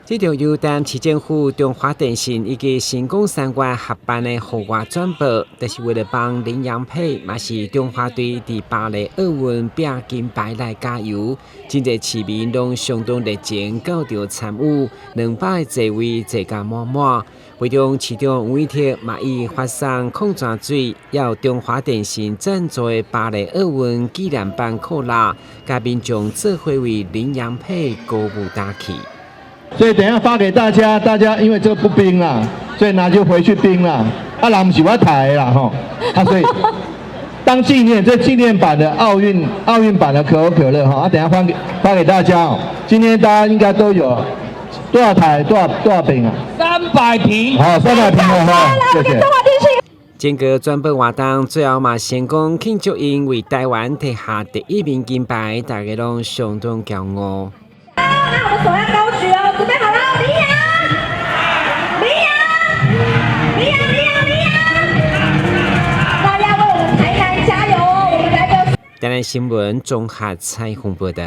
這場由台南市政府、中華電信以及神岡三月合辦的戶外轉播，就是為了幫林洋配，嘛是中華隊佇巴黎奧運拚金牌來加油。真濟市民攏相當熱情到場參與，200个座位坐甲滿滿。會中市長黃偉哲嘛伊發送礦泉水，也有中華電信贊助的巴黎奧運紀念版可樂，共民眾做伙為林洋配鼓舞打氣。所以等下發給大家，大家因為這個不冰啦，所以拿就回去冰啦。啊，人毋是我刣的啦，吼。啊，所以當紀念，這紀念版的奧運版的可口可樂，哈，啊，等下發給大家哦。今天大家應該都有多少台多少多少瓶啊？300瓶。好，300瓶了哈，謝謝。整個轉播活動最後嘛成功慶祝𪜶為台灣摕下第一面金牌，大家攏相當驕傲。那我們手要高舉哦，準備好了，林洋，林洋，林洋，林洋，林洋，大家為我們台南加油哦！我們來個。台南新聞綜合採訪報道。